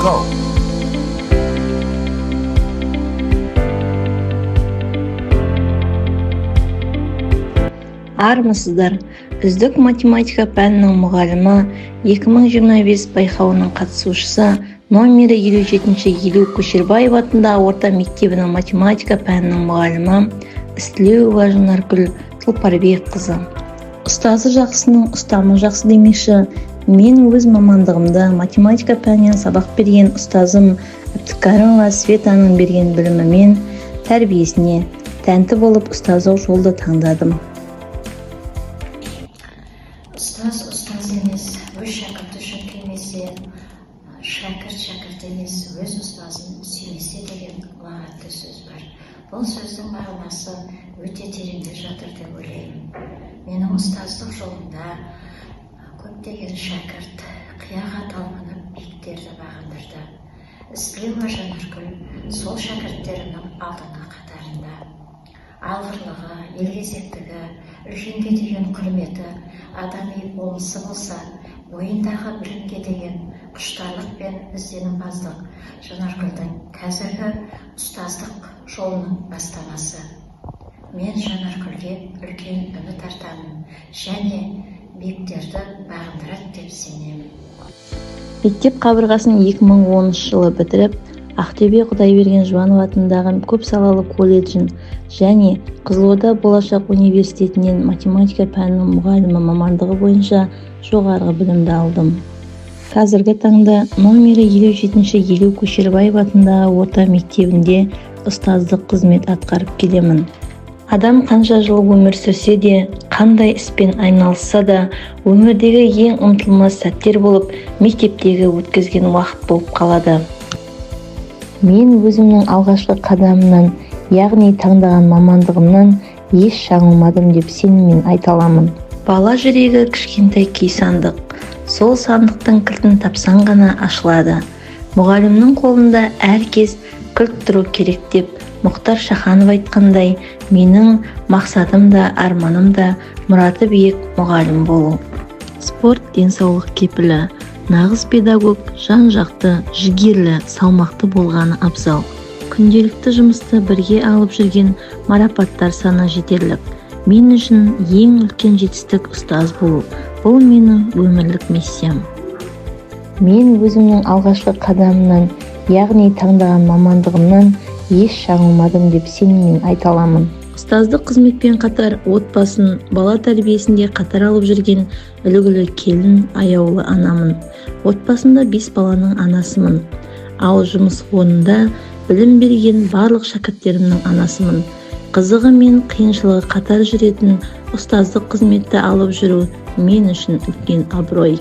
Go! Армысыздар! Үздік математика пәнінің мұғалімі 2025 байқауының қатысушысы номері 57-ші Елеу Көшербаев атындағы орта мектебінің математика пәнінің мұғалімі Ізтілеуова Жанаргүл Тұлпарбекқызы. Ұстазы жақсының ұстамы жақсы демекші, мен өз мамандығымда математика пәнінен сабақ берген ұстазым Әбдікәрімова Светаның берген білімі мен тәрбиесіне тәнті болып ұстаздық жолды таңдадым. Ұстаз ұстаз емес, өз шәкірті үшін күймесе, шәкірт шәкірт емес, өз ұстазын сүймесе деген ұлағатты сөз бар. Бұл сөздің мағынасы өте тереңде жатыр деп ойлаймын. Менің ұстаздық жолымда көптеген шәкірт қияға талпынып биіктерді бағындырды. Ізтілеуова Жанаргүл сол шәкірттерімнің алдыңғы қатарында. Алғырлығы, елгезектігі, үлкенге деген құрметі, адами болмысы болса, бойындағы білімге деген құштарлық пен ізденімпаздық Жанаргүлдің қазіргі ұстаздық жолының бастамасы. Мен Жанаргүлге үлкен үміт артамын және биіктерді бағындырады деп сенемін. Мектеп қабырғасын 2010 жылы бітіріп, Ақтөбе Құдайберген Жұбанов атындағы көпсалалы колледжін және Қызылорда Болашақ университетінен математика пәнінің мұғалімі мамандығы бойынша жоғарғы білімді алдым. Қазіргі таңда номері 57-ші Елеу Көшербаев атындағы орта мектебінде ұстаздық қызмет атқарып келемін. Адам қанша жыл өмір сүрсе де, қандай іспен айналысса да, өмірдегі ең ұмытылмас сәттер болып, мектептегі өткізген уақыт болып қалады. Мен өзімнің алғашқы қадамымнан, яғни таңдаған мамандығымнан еш жаңылмадым деп сеніммен айта аламын. Бала жүрегі кішкентай күй сандық. Сол сандықтың кілтін тапсаң ғана ашылады. Мұғалімнің қолында әр кез кілт тұру керек деп Мұхтар Шаханов айтқандай, менің мақсатым да, арманым да мұраты биік мұғалім болу. Спорт денсаулық кепілі. Нағыз педагог жан-жақты, жігерлі, салмақты болғаны абзал. Күнделікті жұмысты бірге алып жүрген марапаттар саны жетерлік. Мен үшін ең үлкен жетістік ұстаз болу. Бұл менің өмірлік миссиям. Мен өзімнің алғашқы қадамымнан, яғни таңдаған мамандығымнан еш жаңылмадым деп сеніммен айта аламын. Ұстаздық қызметпен қатар отбасын, бала тәрбиесінде қатар алып жүрген үлгілі келін, аяулы анамын. Отбасында 5 баланың анасымын. Ал жұмыс орнында білім берген барлық шәкірттерімнің анасымын. Қызығы мен қиыншылығы қатар жүретін ұстаздық қызметті алып жүру мен үшін үлкен абырой.